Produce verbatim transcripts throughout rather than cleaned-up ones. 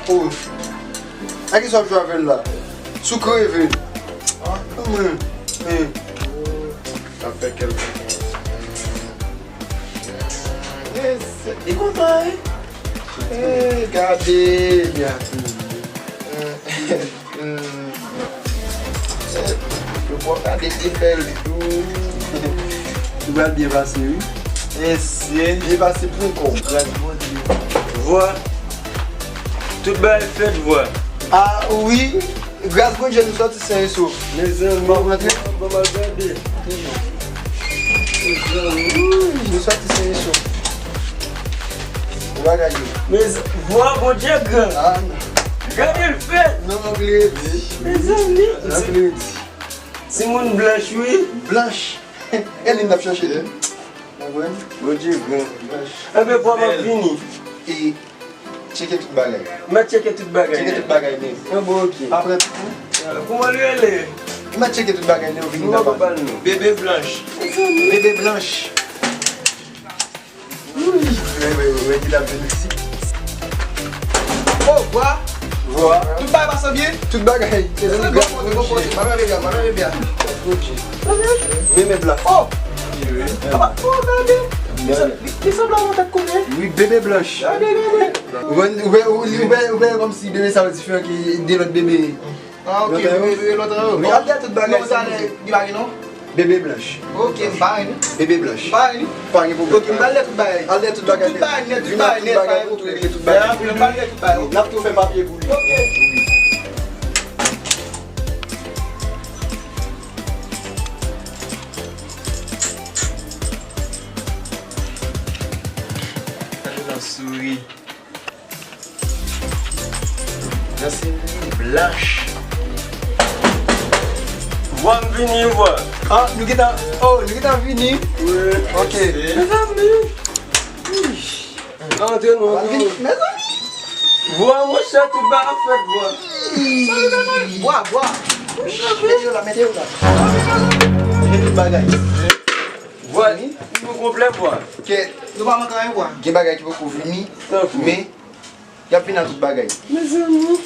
Oh. A ki sa w ap jwe avè l la? Sou kreve. Ah, kanmenm. Hein. Sa fè kèlke tan. Yes. Li kontan, wi. Eh, gade. Li a tou. Hmm. Yo pral gade defèl tou. Li pral byen pase, wi. Mesye. Byen pase pou kò w. Gras Bondye. Vwa. Tout bagay fèt, vwa. Ah, wi. Gras Bondye, nou sòti sen e sof. Mezanmi. Bon, rantre. Bon, bon, bon, bon. Nou sòti sen e sof. Ou pa gade. Mezanmi, vwa Bondye gran. Ah, non. Gade l fèt. Non, non, Cléry. Mezanmi. Non, Cléry. Timoun blanch, wi. Blanch. E li n ap chache tou. Ou konprann? Bondye gran. Blanch. Enben, vwa m ap vini. E tcheke tout bagay. M ap tcheke tout bagay. Tcheke tout bagay, men. Enben, ok. Pa pran tout, non. Kouman l rele? M ap tcheke tout bagay, men ou vini nan pale. Bebe blanch. Bebe blanch. Wi, wi, wi, wi, ki t ap vin isi. Oh, vwa. Vwa. Tout bagay pase byen? Tout bagay. Se bon kote, bon kote. Madan Bebya, madan Bebya. Bebe blanch. Oh! Wi, wi. Papa, oh, gade. Li sa-, li, li sanble a yon tèt konnen. Wi, bebe blanch. Gade, gade. Ou wè, ou wè, ou wè, ou wè kòmsi bebe sa yo diferan ki de lòt bebe. Ah, ok, bebe, bebe, lòt an yo. Wi, al dèyè tout bagay. Non, sa lè, li pa gen non? Bebe blanch. Ok, m pa gen li. Bebe blanch. M pa gen li. Pa gen pwoblèm. Ok, m pral dèyè tout bagay. Al dèyè tout bagay. Tout bagay nèt, tout bagay nèt, pa gen pwoblèm. Tout bagay nèt. N ap tou fè papye pou li. Ok. Wi. Gade nan souri. Nan se li blanch. Vwa m vini, vwa. Ah, nou gentan, oh, nou gentan vini? Wi. Ok. Mezanmi. Antre nou, antre nou. Mezanmi. Vwa, monchè, tout bagay ap fèt, vwa. Vwa, vwa. Mete yo la, mete yo la. Mete tout bagay. Vwa, nou konplè, vwa. Ke nou pa manke anyen, vwa. Gen bagay ki poko vini, tankou, men y ap vin ak tout bagay. Mezanmi.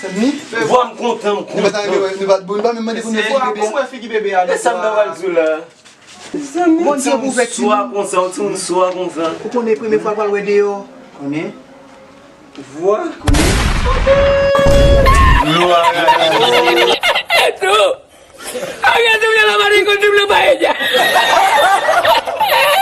Mezanmi. Vwa, m kontan, m kontan. Nou pa ta renmen wè, nou pa, nou pa menm mande pou nou figi bebe a. Vwa, kòman figi bebe a? E sa m ta pral di w la. Mezanmi. Bondye pou fè timoun. Swa konsa, yon timoun swa konsa. Ou konnen premye fwa l pral wè deyò. Konnen. Vwa. Konnen. Lwa. Agora tu me la marico, tu me la paella.